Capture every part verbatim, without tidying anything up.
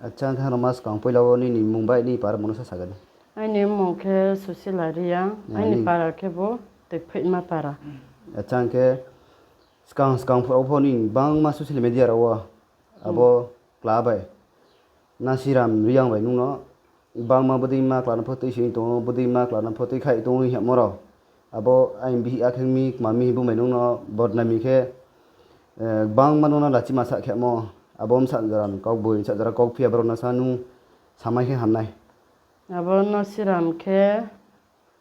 Acha, hing khe ano ma skang poila wo nini mmung bai nini para mmung no sa saga di. Aini mmung khe Susila Reang, aini para khe bo Toiphaima para. Acha, hing khe skang skang phuh rao pho nini gbangma social media rao wo abo kla bai, Nasiram Reang bai nung no gbangma bodei ma kla no pho tui sing tong ou, bodei ma kla no pho tui khaih tong ou hingmo rao. Abo aini bihih akhe mi kma mi hing bung bai nung no bodnami khe, gbangma nung no lachima sa khemo. Abo bsa jora ni kau boi, bsa jora kau phi ya, brao no sa nung samai khe ham nai. Abo Nasiram khe,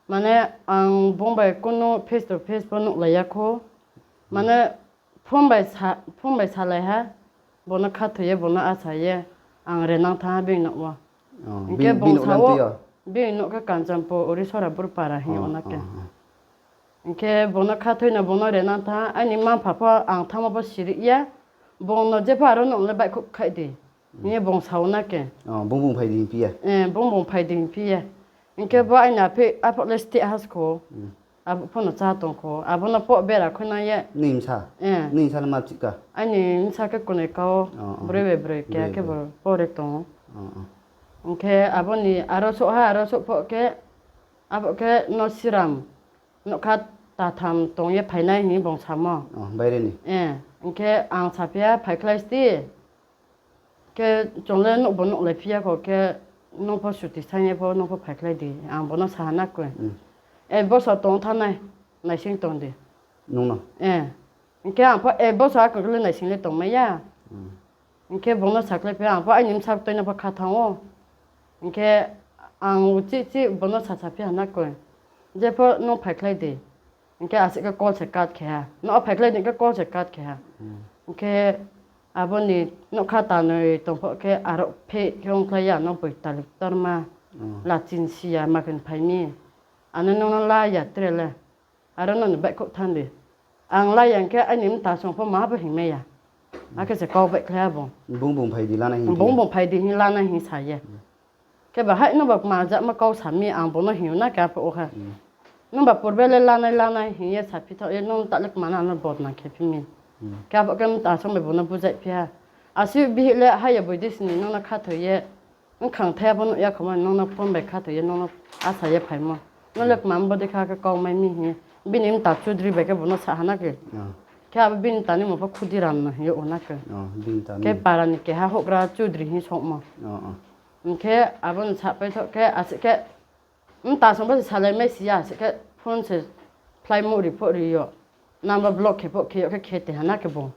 mane, ang bung bai kunu face to face pho nuhlai ya khou. Mane, phone bai sa, phone bai salai ha, bung no khathoi ye, bung no asa ye, ang renang thanng ha bini nouh wo. Hing khe bini nouh khe Kanchanpur, Orisora Burpara hing yag na khe. Hing khe bung no khathoi no bung no renang thanng ha, aini mma-mpha pho ang thanngmo pho siri ya, bung no jepho aro nouh le baihkhouh khaih di hing ye bung sa ou na khe. Bung bung phai di hingphi ye. Hing khe bo aini aphi, aphuh le state ha se khou. Abo pho no chá tong khou. Abo no pho bera khuinang ye. Aini bsa khe kunoi kau, broi bai broi keha khe bo pore tong ou. Hing khe abo ni aro souh ha, aro souh pho khe, abo khe Nasiram nougkha tatham tong ye phainai hing bung samo. Hing khe ang saphi ha, phaikhlai sti. Khe chung le nouh bo nuhlai phi ya khou khe, nung pho suti saing ye pho nung pho phaikhlai di, ang bung no sa ha na khe. Ek bosor tong thanng nai, naising tong di. Hing khe ang pho ek bosor akhe le naising le tongmai ya. Hing khe bung no sakhlai phi ha, ang pho aini bsa ktoi no pho kha thanng ou. Hing khe ang uchih chih bung no sasaphi ha na khe, jepho nung phaikhlai di. Hing khe asuh khe call se cut khe ha. Nouh phaikhlai di hing khe call se cut khe ha. Hing khe abo ni nougkha tanoi tong pho khe aro pheh khe ongkhlai ya, no boi talik torma, lachin si ya ma khe phai mi. Ano nung no la ya tre le. Aro no ni baihkhouh thanng di. Ang la ya hing khe aini mta song pho maha pho hingmai ya. Akhe se kau baihkhlai ha bung. Bung bung phai di hing lanai hing sa ye. Khe ba hai no ba kma jama kau sa mi, ang bung no hing ou na khe aphuh wo khe. Nung ba purbe le lanai lanai hing ye saphi thaoh ye, nung ta le kma no ano bodnam khe phi mi. Khe aphuh khe mta song bai bung no buzaiphi ha. Asuh bihih le hai ya boi di sini nung no khathoi ye. Bkhang thai ya pho nuh ya khoma, nung no phone bai khathoi ye, nung no asa ye phaimo. Nung le kma bodei kha khe kau mai mi hing ye. Bini mta Chaudhary bai khe bung no sa ha na khe. Khe abo bini mta ni mmung pho Khudiram no hing yag ou na khe. Khe para ni keha houhgra Chaudhary hing souhmo. Hing khe abo no sapai thaoh khe, asuh khe mta song bo se salai mai si ya, asuh khe phone se khlai mo ri pho ri yo. Number block khe pho khe yag khe khe te ha na khe bung.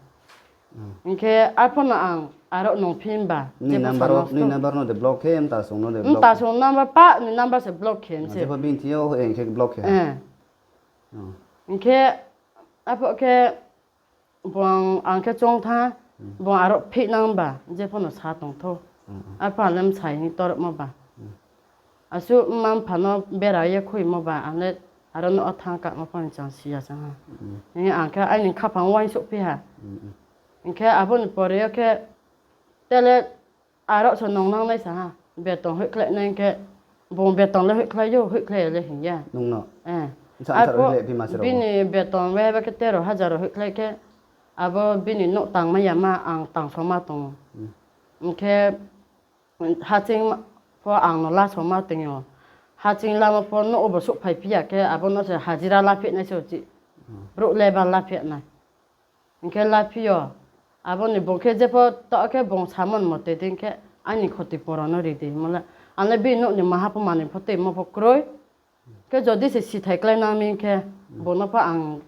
Hing khe arphuh no ang aro nung phi himba, mta song number pa ni number se block khe mi se. Hing khe arphuh khe bung ang khe choung thanng, bung aro phihnang ba, jepho no sa tong thou. Arphuh ang le bsai hing tormo ba. Asuh mma-mpha no bera ye khuimo ba, ang le aro no thanng kamo pho ni chang si ya chang ha. Hing ang khe aini khaphang uaingsouhphi ha. Hing khe abo ni pore yo khe, te le aro se nungnang nai sa ha. Beton hoihkhlai nai khe, bung beton le hoihkhlai ou, hoihkhlai ya le hing ya. Arphuh bini beton waiha ba khe tero hajar hoihkhlai khe, abo bini nouh tangmai ya ma, ang tangsoma tong ou. Hing khe haching pho ang no lasoma tong ou. Haching lamo pho nouh wo bo souhphaiphi ya khe, abo no se hajira laphih nai se uchih. Brouh labour laphih nai. Hing khe laphi yo. Abo ni bung khe jepho taoh khe bung samo ni mote dei khe aini khoti poro no ri di hingmo le. Ang le bini nouh ni maha pho manoi pho tuimo pho kroi. Khe jodi se sithai kláinang mi khe, bung no pho ang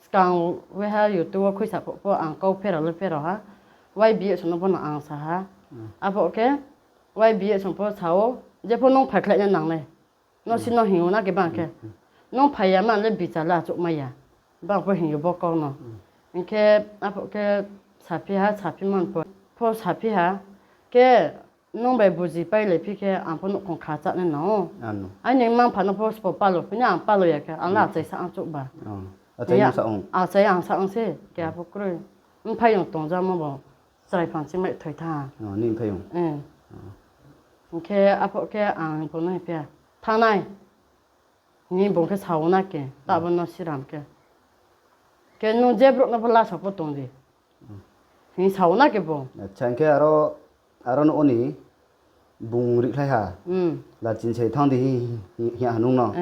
skang waiha YouTube wo khuisa phuh pho ang kau pherao le pherao ha. Y B S no pho no ang sa ha. Aphuh khe Y B S no pho sa ou, jepho nung phaikhlai nai nang nai. Nung si no hing ou na khe bang khe. Nung phai ya ma le bichar le achouhmai ya. Bang pho hing ou bo kau no. Hing khe aphuh khe saphi ha, saphi man pho, pho saphi ha. Khe nung bai bujipailai phi khe ang pho nouhkhong kha chá nai nang ou. Aini mma-mpha no pho sbo palo phi nai, ang palo ya khe, ang le achai sa ang chouh ba. Achai ang sa ang se, khe aphuh kroi. Mphaiyong tongjamo bo. Chrai phang chimai thoi thanng. Hing khe aphuh khe ang bung no hingphi ha, thanng nai. Hing bung khe sa ou na khe, taoh bo no Siram khe. Khe nung je brouh no pho lasa pho tong di. Hing sa ou na khe bung. Acha, hing khe aro Aro no oni bung rikhlai ha. Lachin se thanng di hi, hi, hi ha nung no.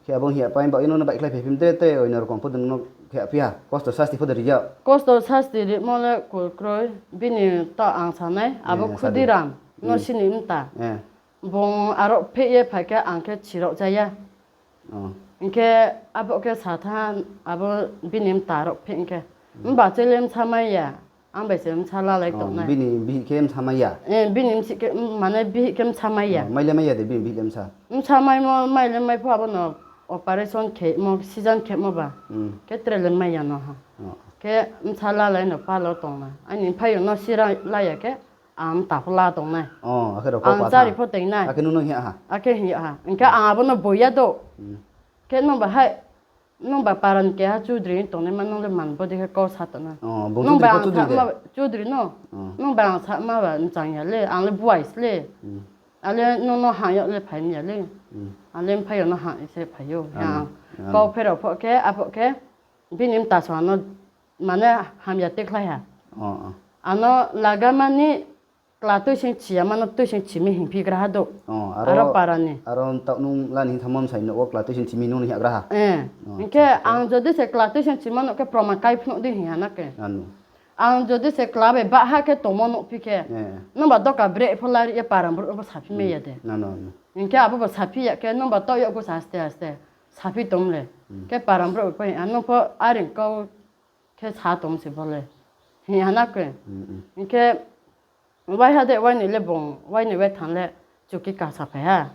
Khe abo hi ha pai ba ino no baihkhlai phai phim tre tre oino rokom pho ding no khe ha phi ha. Kosto sasti pho de ri ya. Kosto sasti rimo le kurkroi, bini ta ang sa nai, abo Khudiram, no sini mta. Bung aro pheh ye phai khe ang khe chirao cha ya. Hing khe abo khe sa tha, abo bini mta aro pheh hing khe. Mba che le bsa mai ya, ang bai se bsa lalai tong nai. Bini bihih khe bsa mai ya? Eh, bini bsih khe, mane bihih khe bsa mai ya. Mai le mai ya de, bini bihih le bsa. Bsa maimo, mai le mai pho abo no operation khemo, caesarean khemo ba. Khe tre le mai ya no ha. Khe bsa lalai no pal wo tong nai. Aini mphaiyong no sira la ya khe, ang mta pho la tong nai. Ang chári pho tong nai. Akhe nung no hing yag ha? Akhe hing yag ha. Hing khe ang abo no boi ya do. Khe nung ba hai, nung ba para ni keha chudri tongnaima nung le man bodei khe kau sa tong nai. Nung ba ang sa ma, chudri no. Nung ba ang sa ma ba mchang ya le, ang le buai se le. Ale nung no hang yag le phai mi ya le. Ale mphaiyong no hang se phai ou. Kau pherao pho khe, apho khe, bini mta song no mane hamya tekhlai ha. Ano lagama ni kla tuising chi ya ma no tuising chi mi hingphi gra ha do. Aro para ni. Aro taoh nung la ni thanngmo bsai nouh wo kla tuising chi mi nung ni hing gra ha. Hing khe ang jodi se kla tuising chimo nouh khe proman kai phnuh di hing ha na khe. Ang jodi se kla bai bah ha khe tongmo nuhphi khe, nung ba doka breh pho lari ye para brouh no bo saphi mai ya de. Hing khe abo bo saphi ya khe nung ba taoh yag khe sa aste aste saphi tong le. Khe para brouh pho hing ha, nung pho are kau khe sa tong se bo le. Hing ha na khe. Hing khe waiha de, waini le bung, waini waithang le chuki kasa phai ha.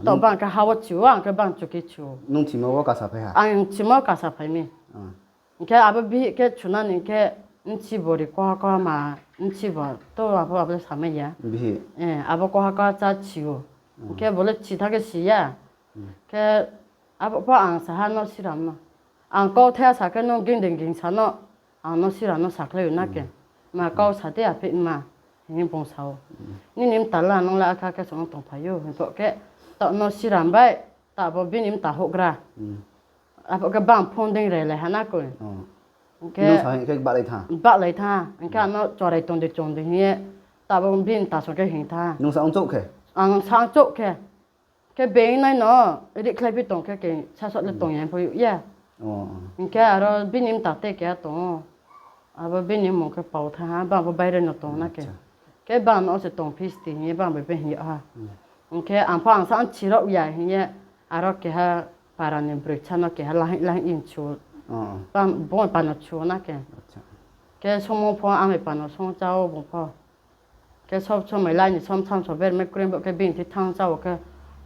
Taoh bang khe ha wo chu, ang khe bang chuki chu. Nung chimo wo kasa phai ha? Ang chimo kasa phai mi. Hing khe abo bihih khe chuna ni khe, nchi bo ri koha koha ma, nchi bo to abo abo le sa mai ya. Abo koha koha chá chi ou. Hing khe bo le chi tha khe si ya. Khe abo pho ang sa ha no siram no. Ang kau the sa khe nung ging dei ging sa no, ang no siram no sakhlai ou na khe. Ma kau sa de aphi ma, hing ye bung sa ou. Nini mta la nung le akha khe song tongphai ou, hing pho khe, taoh no siram bai, taoh bo bini mta houhgra. Apho khe bang phone dei railai ha na khe. Hing khe bahlai tha, hing khe ano chorai tong di chung di hing ye, taoh bo bini mta song khe hing tha. Ang sa ang chouh khe. Khe beingnai no rikhlai phi tong khe, khe sasaoh le tong ya pho ya. Hing khe aro bini mta te keha tong ou. Abo bini mmung khe pau tha ha, bang bo baire no tong na khe. Khe bang no se tongphi sti hing ye bang bai bai hing yag ha. Hing khe ang pho ang sa ang chirao ya hing ye, aro keha para ni broi sa no keha lahing lahing ye chu. Bung bai pano chu na khe. Khe songmo pho ang bai pano song chá ou bung pho. Khe sob somoi lai ni som sam so bermai kroi bo khe bini thi thanng chá ou khe,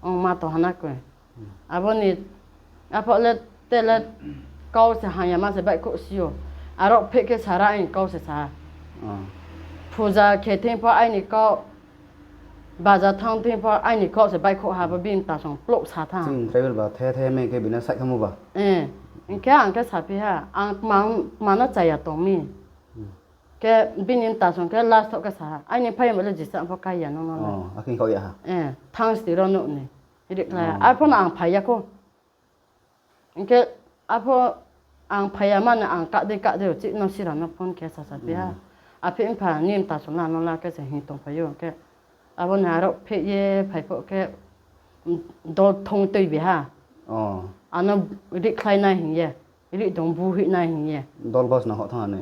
ong ma tong ha na khe. Abo ni, apho le te le kau se hang ya ma se baihkhouh si ou. Aro pheh khe sara aini kau se sa ha. Puja khe thing pho aini kau, baja thanng thing pho aini kau se baihkhouh ha, bo bini mta song plouh sa tha. Chini tribal ba the the mai khe bini saih khamo ba. Hing khe ang khe saphi ha, ang kma, kma no chaya tong mi. Khe bini mta song khe last thoh khe sa ha, aini mphaiyong bo le jisa pho kai ya nung no le. Thanng sti ro nuh ni. Rikhlai ha. Arphuh no ang phai ya khou. Hing khe apho ang phai ya mani ang kah dei kah dei ou chih no sira no phone khe sasaphi ha. Aphi mpha ni mta song la no la khe se hing tongphai ou khe. Abo ni aro pheh ye phai pho khe, dol thong tuibi ha. Ano rikhlai nai hing ye, rikdong buhoih nai hing ye. Dol bos no hoh thanng ha ni.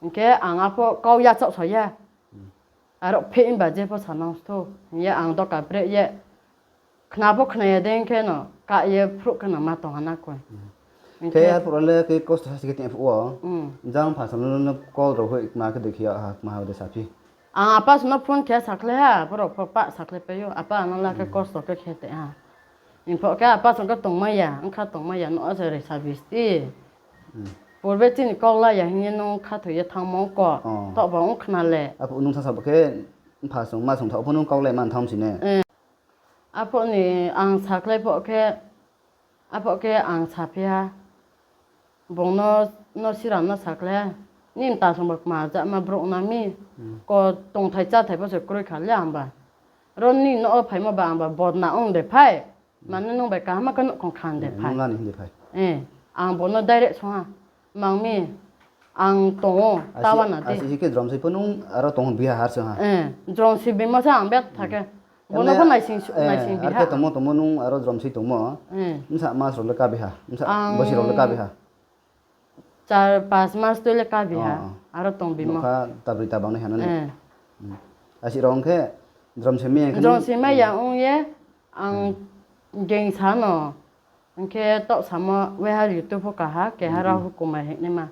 Hing khe ang apho kau yachaoh sa ya. Aro pheh himba je pho sa nang sthou hing ye ang doka breh ye. Khna pho khna ya dei khe no, kah ye phruh khe no ma tong ha na khe. Khe arphuh le khe kosto sasti khe tong phuh wo, jang pha sa no no call rao hoih kma khe de khe yag ha, kma ha de saphi. Ang apa song no phone khe sakhlai ha, borao pho pah sakhlai pai ou, apa ano la khe kosto khe khe tong ha. Hing pho khe apa song khe tongmai ya, ongkha tongmai ya, no se resa bisti. Purbe chini kau la ya hing ye nung khathoi ye thanngmo ko, taoh ba ong khna le. Aphuh nung sa sa bo khe, mpha song ma song thaoh pho nung kau le man thanng si ne. Aphuh ni ang sakhlai pho khe, aphuh khe ang saphi ha. Bung no, no siram no sakhlai ha. Ni mta song ba kma jama brouh nang mi. Ko tongthai cháthai pho se kroi kha le ang ba. Ro ni no phaimo ba ang ba bodna ong de phai. Mane nung bai kaham khe nouhkhong khan de phai. Ang bo no direct song ha. Mang mi, Ang tong ou, tawa na di. Asi khe Jromsoi pho nung aro tong biha har se ha. Jromsoi bimo se ang bet tha khe. Bo no pho naising, naising biha. Ar khe tongmo tongmo nung aro Jromsoi tongmo. Bsa mas rao le ká biha. Bsa bosi rao le ká biha. Char pas mas tui le ká biha. Aro tong bimo. Nokha tabri tabang nai ha na ni. Asi rao ong khe Jromsoi mai ya khe. Jromsoi mai ya ong ye ang geng sa no. Hing khe taoh samo waiha YouTube pho kaha, keha Rahul Kumar hingnaima.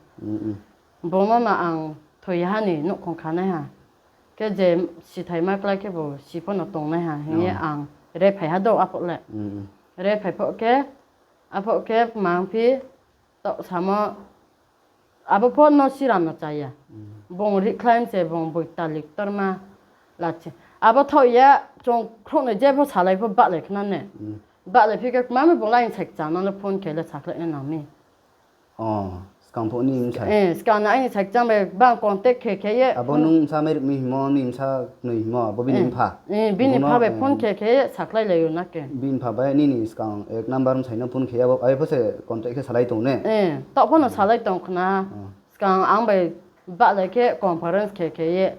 Bung no no ang thoi ha ni nouhkhong khanaiha. Khe je sithaima klái khebu si pho no tongnaiha hing ye ang rephai ha dou aphuh le. Rephai pho khe, aphuh khe kmang phi taoh samo abo pho no siram no cha ya. Bung rikhlai se bung boitali ktorma lachi. Abo thaoh ya chung khrouhnoi je pho salai pho bahlai khna ne. Bahlai phi khe kmang mi bung le aini sakchang no le phone khe le sakhlai nai nang mi. Skang pho ni bsa. Skang no aini sakchang bai bang contact khe khe ye. Abo nung bsa mai rikmi hingmo, ni bsa knoi hingmo, abo bini mpha. Bini mpha bai phone khe khe ye sakhlailai ou na khe. Bini mpha bai nini skang ek number bsai no phone khe ye abo, ai pho se contact khe salai tong ne. Taoh pho no salai tong khna. Skang ang bai bahlai khe conference khe khe ye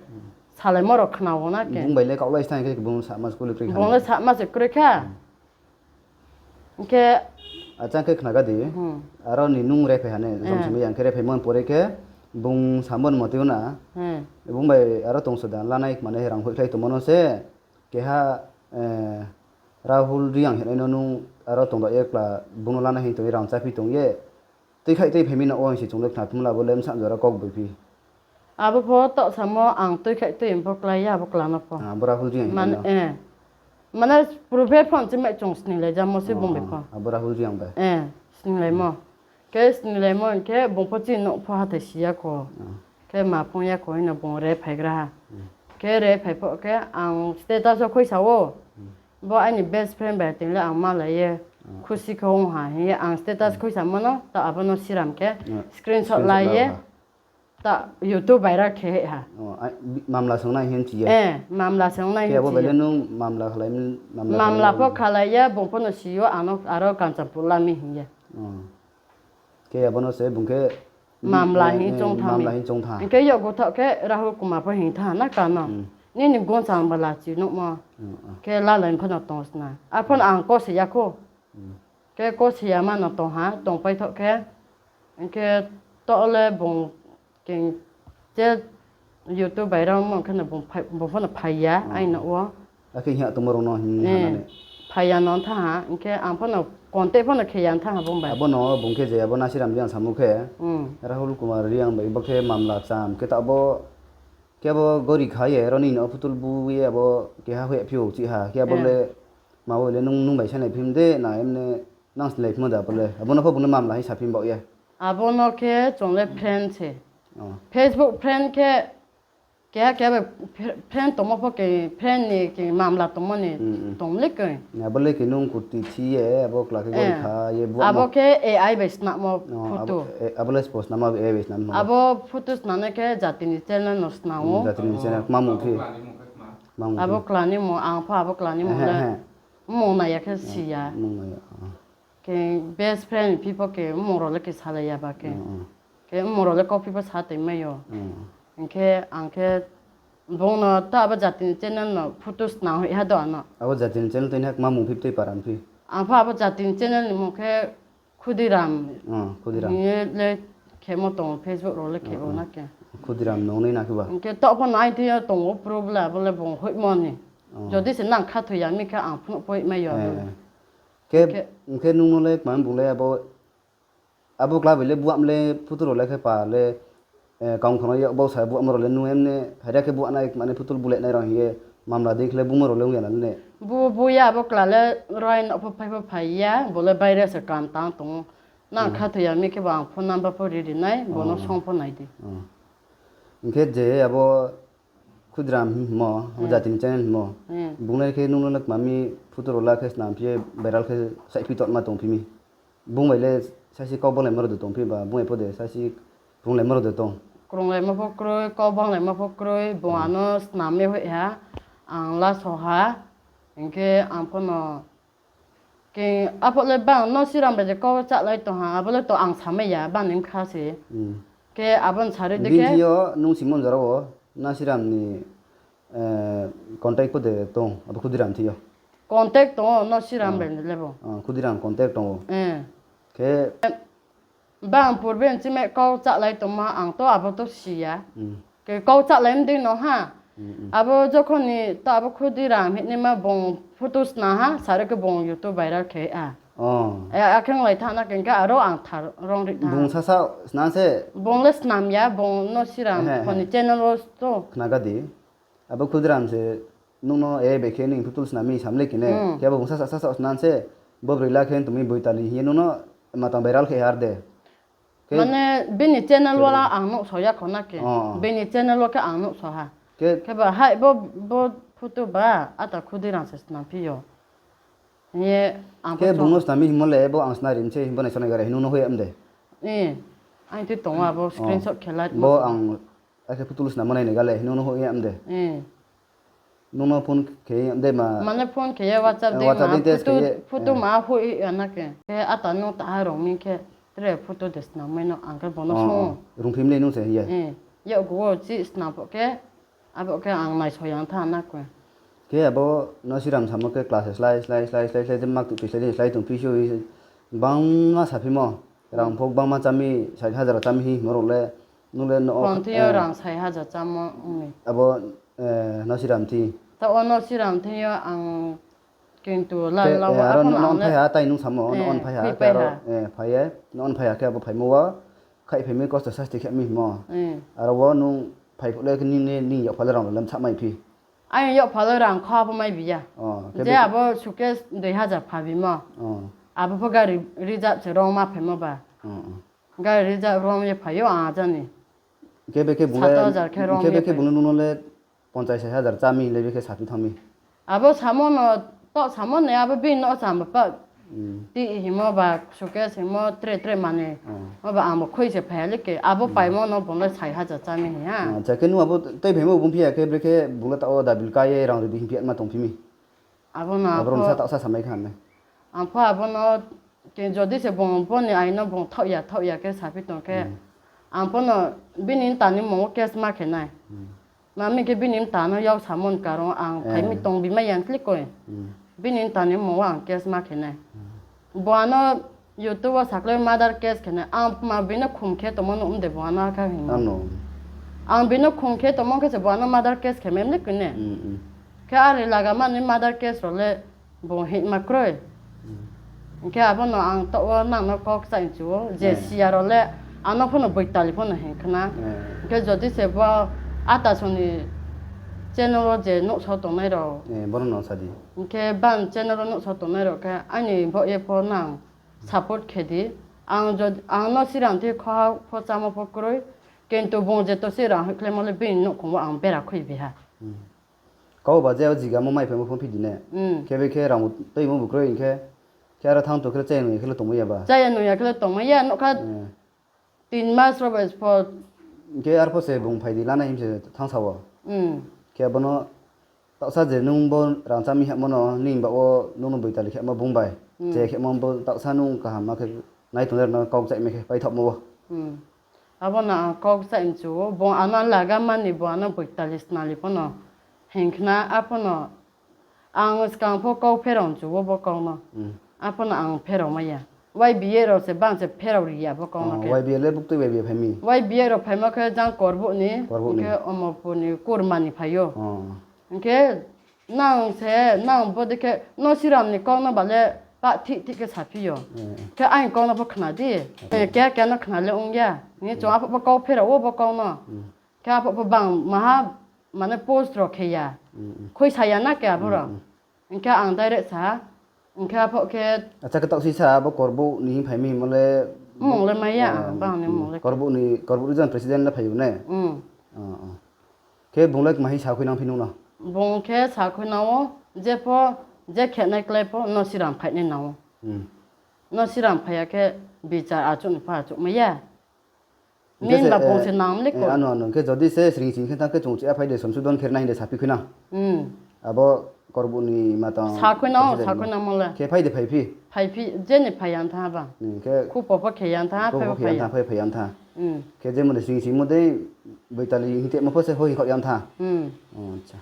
salaimo rao khna ou na khe. Bung bai le kaohlai sthang khe bung sama se kroi kha. Bung le sama se kroi kha. Hing khe. Acha khe khnaga di. Aro ni nung rephai ha ne, Jromsoi mai ya khe rephaimo ni pore khe bung samo ni moteo na. Bung bai aro tongso da, lanai kma ne rang hoihkhlai tongmo no se. Keha, Rahul Reang hingnai no nung aro tongda ye kla bung no lanai hing tong ye rang cháphi tong ye. Tuikhaih tui phai mi no wo hing se chung le khna phimla bo le bsa jora kau bai phi. Abo pho taoh samo ang tuikhaih tui pho klái ya abo kla no pho. Mane, purbe phone chimai chung sninglai jamo se bung bai pho. Abo Rahul Reang bai. Sninglaimo. Khe sninglaimo hing khe bung pho chini nouh pho hathái si ya kho. Khe ma phung ya kho hing no bung rephaigra ha. Khe rephai pho khe ang status wo khuisa ou. Bo aini best friend bai tini le ang malai ye. Khusi khe ong ha hing ye ang status khuisamo no ta abo no siram khe screenshot lai ye. Ta YouTube viral khe ha. Mamla song nai hing chi ye. Mamla song nai hing chi ye. Mamla pho khalai ya, bung pho no si yo, ano aro Kanchanpur la mi hing ye. Khe abo no se bung khe mamla hing choung tha. Hing khe yakgu thaoh khe Rahul Kumar pho hing tha na ka no. Nini gunchang ba lachi nuhmo. Khe lalai pho no tong sna. Arpho no ang kose ya khou. Khe kose ya ma no tong ha, tongpai thaoh khe. Hing khe taoh le bung khe je YouTube viral mo khe no bung pho no phai ya aini nouh wo. Akhe hing ya tongmo rao no hing ha na ni. Phai ya no thanng ha, hing khe ang pho no contact pho no khe ya thanng ha bung bai. Abo no bung khe je abo Nasiram Reang samo khe, Rahul Kumar Reang bai bo khe mamla cham khe ta abo khe abo gori kha ye aro nini no phutul bu ye abo keha hoih phi ou chih ha khe abo le ma bo le nung, nung bai sanai phim de na emne nang snilai phimo de abo le. Abo no pho bung le mamla hing sa phim baoh ye. Abo no khe chung le friend se. Facebook friend khe keha keha bai friend tongmo pho khe friend ni khe mamla tongmo ni tong le khe. Abo le khe nung kurti thi ye abo kla khe gori kha ye bu abo khe A I bai snamo photo. Abo le spo snamo A I bai snam. Abo photo snanai khe jati ni channel no snam ou. Jati ni channel kma mung phi? Abo kla ni mung, ang pho abo kla ni mung le mmung nai ya khe si ya. Khe best friend phi pho khe mmung rao le khe salai ya ba khe. Khe mmung rao le kauphi pho sa tongmai yo. Hing khe ang khe bung no ta abo jati ni channel no photo snam hoih ha do ano. Abo jati ni channel tui ha kma mung phi tui para phi? Ang pho abo jati ni channel ni mung khe Khudiram. Hing ye le khemo tong ou, Facebook rao le khe ou na khe. Khudiram nung nai na khe ba. Hing khe taoh pho no aini thing yo tong ou problem abo le bung hoihmo ni. Jodi se nang khathoi ya mi khe ang phnuh pho hoihmai yo. Khe, hing khe nung no le kma bung le abo, abo kla bai le buam le photo rao le khe pa le, kaung khorang ye bausa buamo rao le nung emne haira khe buanai mane phutul bulai nai rao hing ye mamla dei khe le bumo rao le ong ya na le. Bu, bu ya abo kla le rai no pho phai pho phai ya, bo le baire se kam tang tong ou. Nang khathoi ya mi khe bo ang phone number pho ri ri nai, bo no song pho nai di. Hing khe je abo Khudiram hingmo, abo jati ni channel hingmo. Bung le khe nung no le kma mi photo rao la khe snam phi ye viral khe saihphi tongma tong phi mi. Bung bai le saisi kau banglaimo rao de tong phi ba, bung bai pho de saisi krunglaimo rao de tong. Krunglaimo pho kroi, kau banglaimo pho kroi, bung ano snam ye hoih ha, ang laso ha, hing khe ang pho no khe, aphuh le bang no siram bai je kau cháhlai tong ha, abo le to ang samai ya, bang ni bkha se. Khe abo ni sari de khe. Bini thing yo nung simon jora wo Nasiram ni contact pho de tong, abo Khudiram thing yo. Contact tong o, Nasiram bai ni le bo. Khudiram contact tong o. Khe bang purbe ni chime kau chálai tongma ang to abo to si ya. Khe kau chálai mdei no ha. Abo jokhon ni to abo Khudiram hingnaima bung photo sna ha, sari khe bung YouTube viral khe a. Akhe onglai thanng na khe, hing khe aro ang thar rong ri thanng. Bung sasa sna se? Bung le snam ya, bung Nasiram pho ni channel wo to. Khna ga di. Abo Khudiram se nung no e bai khe nini photo sna mi sam le khe ne. Khe abo bung sasa sasa sna se, bo broi la khe tong mi Boitali hing ye nung no matang viral khe har de. Mane bini channel wo la ang nuhsao ya kho na khe. Bini channel wo khe ang nuhsao ha. Khe ba hai bo, bo photo ba ata Khudiram se snam phi yo. Hing ye ang khe bung no snam mi hingmo le bo ang sna ri mi se, himbo nai sonai gare hing nung no hoih ya mde. Aini tui tong o abo screenshot khe la. Bo ang akhe photo snam nai nai gale hing nung no hoih ya mde. Nung no phone khe de ma. Mane phone khe ye WhatsApp de ma, photo ma hoih ya na khe. Khe ata nung ta ha rong mi khe tre photo de snam mai no ang khe bo no song. Rungphi mi le nung se hing ye. Yakgu wo chi snam pho khe, abo khe ang naisao yang tha na khe. Khe abo Nasiram samo khe class slái slái slái slái slái je mak tuh phi slái di slái tong phi si, gbangma saphimo. Rang pho gbangma chá mi, sait hajar chá mi hingmo rao le, nung le no. Phone thing yo rang sait hajar chámo ong mi. Abo Nasiram thing. Taoh wo Nasiram thing yo ang kintu la la wo aro no phai ha, tai nung samo no phai ha, phai ye, no phai ha khe abo phaimo wo, khaih phai mi kosto sasti khe mi hingmo. Aro wo nung phai phuh le khe nini, nini yakpha le rang le msa mai phi. Aini yakpha le rang kha pho mai bi ya. Je abo suitcase dui hajar pha bimo. Abo pho gari reserve se rong ma phaimo ba. Gari reserve rong ye phai ou ang ajani. Khe be khe bung le, khe be khe bung le nung no le ponchais hajar chá mi le be khe saphi thanng mi. Abo samo no, taoh samo ni abo bini no cham ba pa. Ti hingmo ba suitcase hingmo tre tre mani. Mo ba ang bo khoi se phai ya le khe. Abo paimo no bung le sait hajar chá mi hing ha. Acha khe nung abo tei phaimo bung phi ya khe bre khe bung le taoh wo dabil ka ye rang ri di hing phi ya ma tongphi mi. Abo no abo rao sa taoh sa samai kha ne. Ang pho abo no, jodi se bung bo ni aino bung thaoh ya, thaoh ya khe saphi tong khe, ang pho no bini mta ni mmung wo case ma khe nai. Ma mi khe bini mta no yak samo ni karon ang phai mi tong bi mai ya klikoi. Bini mta ni mmung wo ang case ma khe nai. Bo ano YouTube wo sakhlai murder case khe nai, ang ma bini no khum khe tongmo nuh mde bo ano akha hingmo. Ang bini no khum khe tongmo khe se bo ano murder case khe mai mle koi ne. Khe are laga mani murder case rao le bung hingma kroi. Hing khe abo no ang taoh wo nang no kau kchaih mchu ou, je si ya rao le ano pho no Boitali pho no hing khna. Hing khe jodi se bo ata song ni channel wo je nuhsao tongnai rao, hing khe bang channel wo nuhsao tongnai rao khe aini baoh ye pho nang support khe di. Ang no sirang thi kho ha pho chámo pho kroi, kintu bung je to sirang hoihkhlaimo le bini nouhkhong wo ang bera khuibi ha. Kau ba je o jigamo mai phaimo phone phi di ne. Khe be khe rang tuimo bu kroi hing khe, khe aro thanng tong khe le cháya nung ya khe le tongmai ya ba. Cháya nung ya khe le tongmai ya, nouhkha tin mas rao bai pho. Hing khe arpho se bung phai di lanai hing se thanngsa wo. Khe abo no taohsa je nung bo rang chá mi hamo no, nini baoh wo nung no Boitali khemo bung bai. Che khemo bo taohsa nung kaham ma khe nai tongnai rao no kau kchaih mai khe paithaohmo wo. Abo no ang kau kchaih mchu ou, bung ano laga mani bung ano Boitali snali pho no hing khna, apho no ang skang pho kau pherao mchu ou bo kau no. Apho no ang pherao mai ya. Y B A rao se bang se pherao ri ya bo kau no khe. Y B A le buktui Y B A phai mi. Y B A rao phaimo khe jang Korbouh ni, hing khe Omorpur ni kurma ni phai ou. Hing khe nang se, nang bo dei khe Nosiram ni kau no ba le pah thih thih khe saphi ou. Khe aini kau no pho khna di. Keha keha no khna le ong ya. Hing ye chung aphuh pho kau pherao ou bo kau no. Khe aphuh pho bang maha, mane post rao khe ya. Khuisa ya na khe abo rao. Hing khe ang direct sa ha. Hing khe aphuh khe. Acha khe taoh si sa, abo Korbouh ni hing phai mi hingmo le. Mmung le mai ya, bang ni mmung le. Korbouh ni, Korbouh region president le phai ou ne? Khe bung le kma hing sakhuinang phi nung no? Bung khe sakhuinang ou, je pho, je khenai klái pho Nosiram phaihnai nang ou. Nosiram phai ya khe bichar achouh ni pho achouh mai ya. Hing khe se, bung se nang le ko. Ano, ano, hing khe jodi se sring sing khe tang khe chung chih ya phai de, somsudon khe ri nai hing de saphi khuinang. Abo Korbuh ni ma tang. Sakhui no, sakhui no mo le. Khe phai de phaiphi? Phaiphi, je ni phai ya tha ba. Hmm, khe khupo pho khe ya tha, khupo phai pho pho khe ya phai ya. Tha, phai phai ya tha. Hmm. Khe je mo de sing sing mo dei, boitali hing te mo pho se hoi hing khaoh ya tha. Hmm. Oh, acha.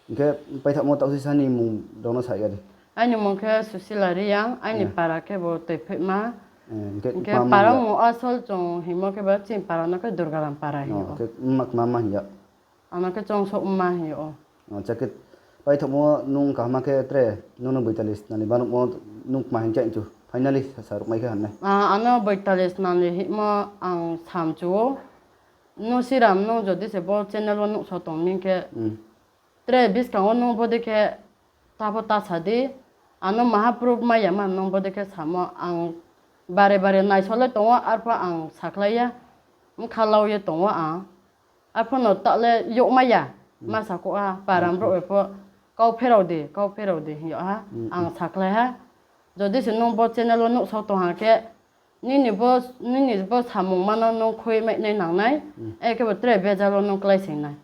Hing khe paithaohmo taoh sisa ni mung rao no sa ya di. Aini mung khe Susila Reang, aini para khe bo Toiphaima. Eh, hing khe para mung asol chung hingmo khe ba chini para no khe Durgaram para hing ou. Khe mma kma ma hing ya? Ano khe Chongsouh mma hing ou. Acha, khe paithaohmo nung kaham khe tre, nung no boitali snani banuhmo nung kma hing khe chu finally sa, sa ruhmai khe ham nai. Ah, ano boitali snani hingmo ang samchu ou. Nung Siram, nung jodi se bo channel wo nuhsao tong mi khe, hmm, tre buskang wo nung bodei khe ta pho ta sa di, ano maha proof mai ya ma nung bodei khe samo ang bare bare naisao le tong ou, arphuh ang sakhlai ya, bkha lau ye tong ou ang. Arphuh no ta le youhmai ya, hmm, ma sakhouh ha, param brouh bai pho, kau pherao di, kau pherao di hing yag ha, hmm, ang sakhlai ha. Jodi se nung bo channel wo nuhsao tong ha khe, nini bo, nini bo samungma no nung khui mai nai nang nai, hmm, akhe bo tre bejal wo nung kláisoing nai.